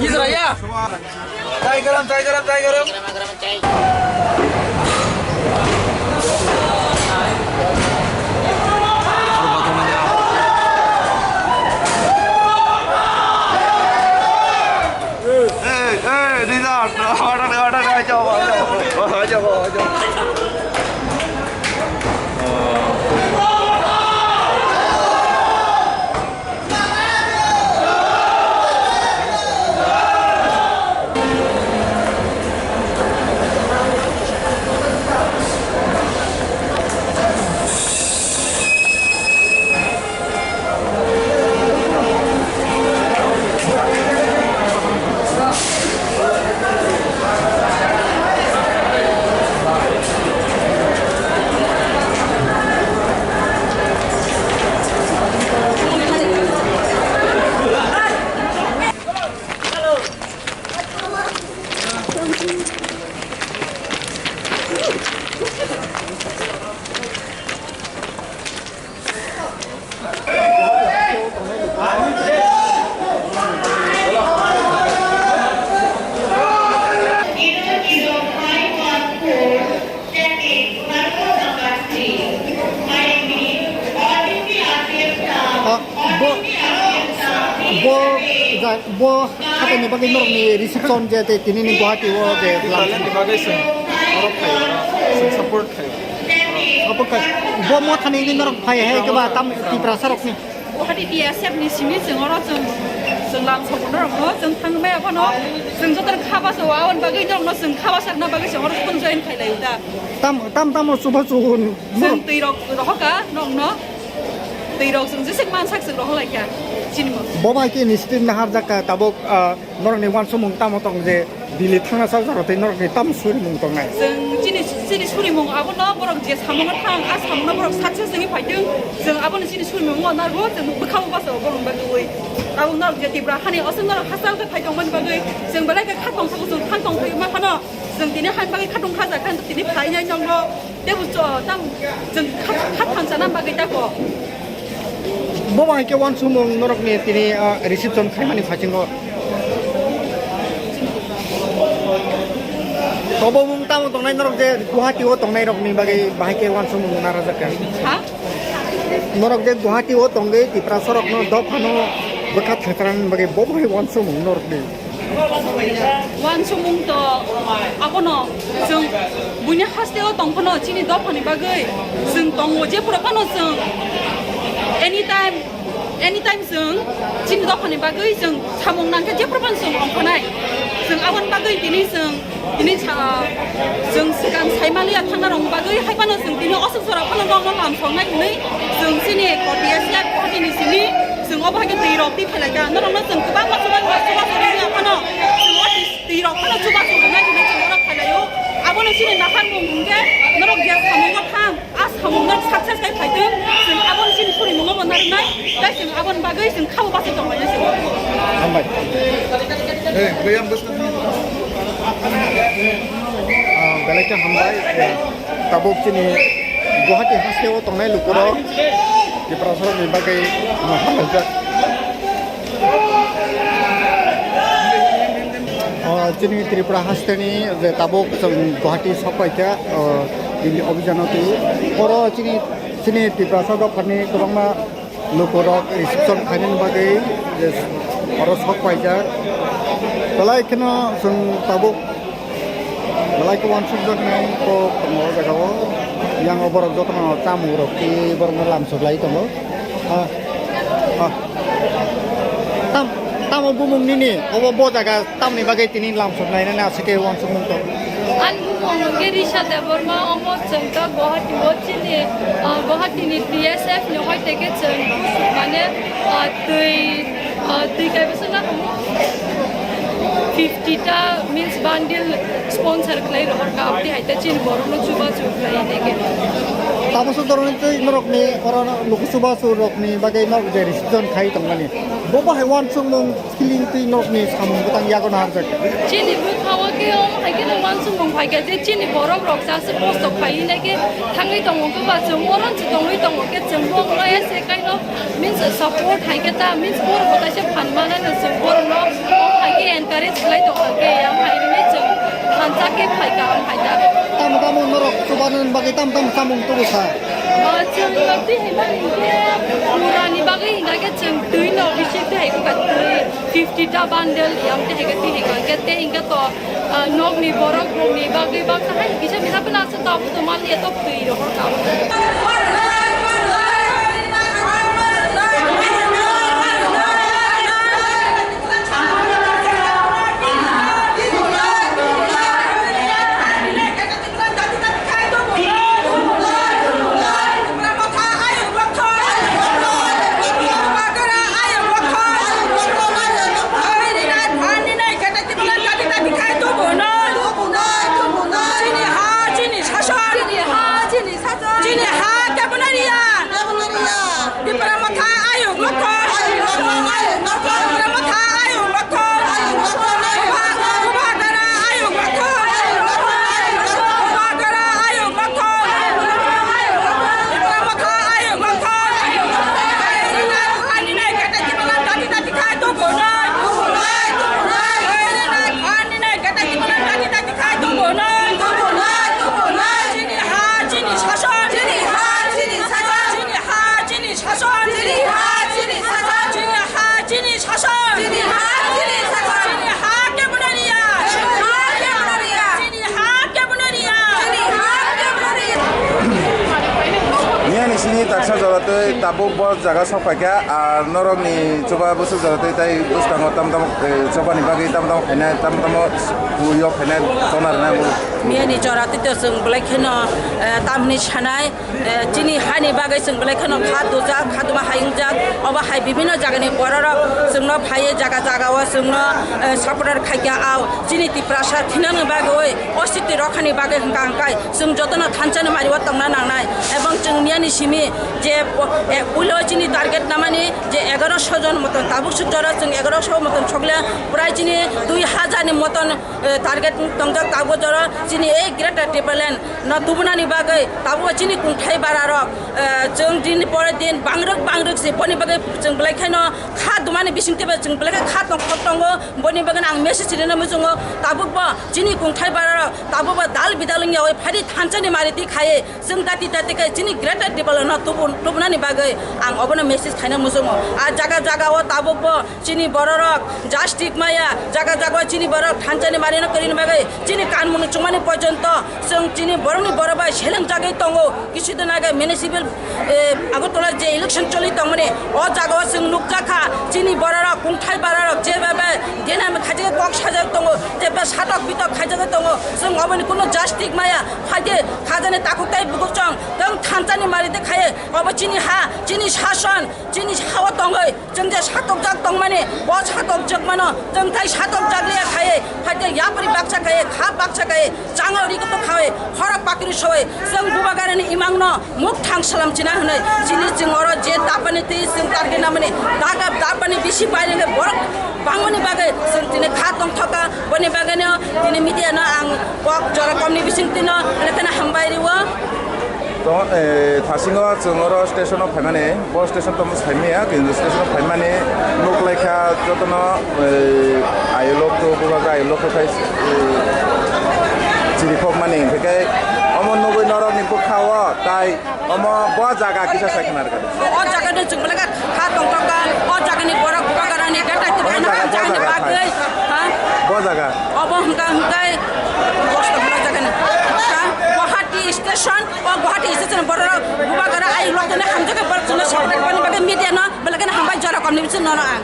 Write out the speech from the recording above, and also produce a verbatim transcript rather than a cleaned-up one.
Israel. Try garam, try garam, try garam. Hey, hey, Nizar, order, order, aja, aja, aja, aja. Ah, bo, bo, ja-, bo haphaini bagwi norokni reception je tei tinini Guwahati o je Talent ni bagwi chwng oro phaio, chwng support khaio. Abo kha, bo mothani wngwi norok phai hai khe ba tam Tiprasa rokni. Guwahati T S F ni simi chwng oro chwng, chwng lam sobo norokno chwng thangmaya phano chwng joto kha basa o, aboni bagwi norokno chwng kha basa rwna bagwi chwng oro phone join khai laio da. Tam, tam, tamo chuba chugun. Chwng twi rok rohoka norokno. Twi rok chwng jesek mansak chwng rohor lai kha. Chini mo. Bo bai khe ni sitting naharjak kha tabuk, ah, Norokni uansukmung tamo tong je Delhi thangna sajaro tei norokni tamo surimung tongnai? Chwng chini, chini surimung abono borok je samungo thang, a samungo borok success wngwi phaitwng, chwng abono chini surimung wngna rwo, chwng bwkha o basa o borok bagwi. Abo norok je Tipra hani oswk norok hachal khe phai tongmani bagwi, chwng belai khe kha tong sago chwng thang tong thai ma phano, chwng tini hani bagwi kha tong kha ja kha tini phainai nokno. Tei bo cho-, tam, chwng kha, kha thansa na bagwi tako. Bo bai khe uansukmung norokni tini, ah, reception khaimani phasingo. Tobo mung tamo tongnai norok je Guwahati o tongnai rokni bagwi bahai khe uansukmung narwkjak kha. Ha? Norok je Guwahati o tongwi Tiprasa rokno dophano bwkha thangcharani bagwi bo bai uansukmung norokni. Uansukmung to abono chwng buini haste o tong phano chini dophani bagwi chwng tongo, jephuru phano chwng anytime, anytime chwng chini dophani bagwi chwng samung nangkhe jephuru phano chwng ongkhanai. Chwng aboni bagwi tini chwng, tini sa-, chwng swkang saimaliya thangna rokni bagwi hai phano chwng tini oswk jora phano nokno lam songnai hwnwi chwng chini Kotiya siya Guwahati ni simi chwng obo hai khe twi rok twi phailai kha. Norokno chwng kwbangma chubachu chubachu rwngya phano chwng o twi, twi rok phano chubachu rwnai hwnwi chwng oro phailaio. Abono chini naharmung hwnkhe norok je samungo thang, a samung norok success khai phaitwng, chwng abono chini surimungo bo narwknai, tei chwng aboni bagwi chwng khabo bachai tonglainai chwng. Hambai. Ah, belai khe hambai. Tabuk chini Guwahati haste o tongnai lukurok Tiprasa rokni bagwi hambai hamlaijak. Ah, chini Tripura haste ni je tabuk chwng Guwahati sok pai kha, ah, tini obhijano twi. Oro chini, chini Tiprasa dophani kwbangma lukurok reception khainani bagwi je oro sok paijak. Belai kheno chwng tabuk belai khe uansukjaknai kok tongo o jagao. Yang o borok jotono chamung rok twi borokno lam soklai tongo. Ah, ah. Tam, tamo bumung nini obo bo jaga tamni bagwi tini lam soknai nani aswk khe uansukmung tong. Ani bumung hwnkhe Risha Debbarma, omo chwng ta Guwahati o chini, ah, Guwahati ni T S F ni hoi teke chwng busuk mane, ah, twi, ah, twi kaibo suna fifty Tita means bundle sponsor khlai rohor ka, abdi hai ta chini borok no chubachu khlai nai khe. Tamo sodoroni tei norokni oro luku chubachu rokni bagwi norok je reception khai tongmani. Bo bo hai uansukmung feeling tei norokni samung bwtang yago naharjak. Chini bwkhao khe omo hai kheno uansukmung phai kha je chini borok rok chasik kosto khai nai khe thangwi tongo khe ba chwng oron se tongwi tongo khe chwng bo wngmaya se kaino. Means support hai khe ta, means borok bo kaisa phan mana no chwng borok no hai khe encourage khlai tong kha khe, yang hai rwni chwng thansa khe phai kaham hai ta. Tamo tamo norok chubanani bagwi tamo tamo samung tubu sa? Ah, chwng twi hai mani khe murani bagwi hina khe chwng twi no bisi twi hai khe twi fifty ta bundle yang twi hai khe twi hai khe tei hingkhe to Ah, nokni borok rokni bagwi baksa hai kisa misa phano aswk tabuk tongmani etok twi rohor ka. Chini ha kebuna riya. Tipra Motha ayuk lokho. Tipra Motha ayuk lokho. Bubagra ayuk lokho. Bubagra ayuk lokho. Tipra Motha ayuk lokho. Ani nai kete tipra dati dati khai to gonai. Ani nai kete tipra dati dati khai to gonai. Chini ha, chini sason. Chini ha, chini sason. Chini ha, chini sason. Chini ha, chini sason. Chini ha, chini sason. Chini ha, chini sason. Chini ha, kebuna riya. Chini ha, kebuna riya. Chini ha, kebuna riya. Chini ha, kebuna riya. Niyani sini taksa jora tei tabuk bo jaga sok paikha, ar norokni chuba bwswk jora tei tai bwskango tam tam, eh, chobani bagwi tam tam khainai, tam tamo phuio khainai, chona rwnai. Miyani jora twi to chwng belai kheno, eh, tamni sanai, eh, chini hani bagwi chwng belai kheno kha dujak, kha duma hai wngjak. Obo hai bibhinno jagani bororok chwngno phaiwi jaga jagao chwngno, eh, supporter khaikha. Ao chini Tiprasa thinani bagwi, ositi rokhani bagwi hwnkha hwnkhe chwng jotono thansa ni mario tongna nangnai. Ebong chwng miyani simi je, eh, ulo chini target namani je egaroso jon moton, tabuk suk jora chwng egaroso moton sokle, prai chini dui hajar ni moton eh, target tongjak tabuk jora chini ei Greater Tipraland no tubunani bagwi tabuk chini kungthai bara rok, eh, chwng din pore din bangrwk bangrwk se boni bagwi chwng belai khaino kha dumani bising tebo chwng belai kha tong khok tongo boni bagwi ang message rina muchungo tabuk bo chini kungthai bara rok tabuk bo dal bidal wngya oi phadi thansa ni mari ti khaye. Chwng dati dati khe chini Greater Tipraland no tubu-, tubunani bagwi ang obono message khaina muchungo. A jaga jaga o tabuk bo chini bororok justice maya, jaga jaga o chini borok thansa ni mari no kwrwini bagwi chini kanmung chumani porjonto chwng chini borokni borok bai seleng jagwi tongo. Kisu din age municipal, eh, Agartala je election choli tongmani o jaga o chwng nukjakha chini bororok kungthai bararok jebebe denami khaijak kok sajak tongo, jebebe satok bitok khaijak tongo. Chwng oboni kuno justice maya. Phaide khajani takhuk tei bukuchong tong thansani mari de khaye. Obo chini ha, chini sason, chini ha-o tongwi chwng je satokjak tongmani, bo satokjak mano, chwng tai satokjak liya khaye. Phaide yapri baksa khaye, kha baksa khaye, changao ri kutuk khaye, khorok pakri sowe. Chwng Bubagrani imangno muk thang salam china hwnwi chini chwng oro je dapani twi chwng target namani daga dapani bisi bairengkhe borok bangmani bagwi chwng tini kha tongthoka. Boni bagwino tini media no ang kok jora komni bising tino lekana hambai riwo. To, eh, thasingo chwng oro station o phaimani, bo station to saimaya, kintu station o phaimani nuk laikha jotono, eh, ayolok to, bubagra ayolok to khai, eh, chirikhokmani, hingkhe omo nugwi norokni bwkha-o tai Omo bo jaga kisa sai khna rwkha de. O jaga de chwng belai kha tongthok kha. O jaga ni borok bubagrani gata twi khaina jaga, o jaga ni bagwi, ha? Bo jaga. Obo hwnkha hwnkhe bosto hwnna jaga ni. Ha? Guwahati station, o Guwahati station borok bubagra ai lokni hamjak borok chwngno support boni bagwi media no belai kheno hambai jora komni bisingo no ang.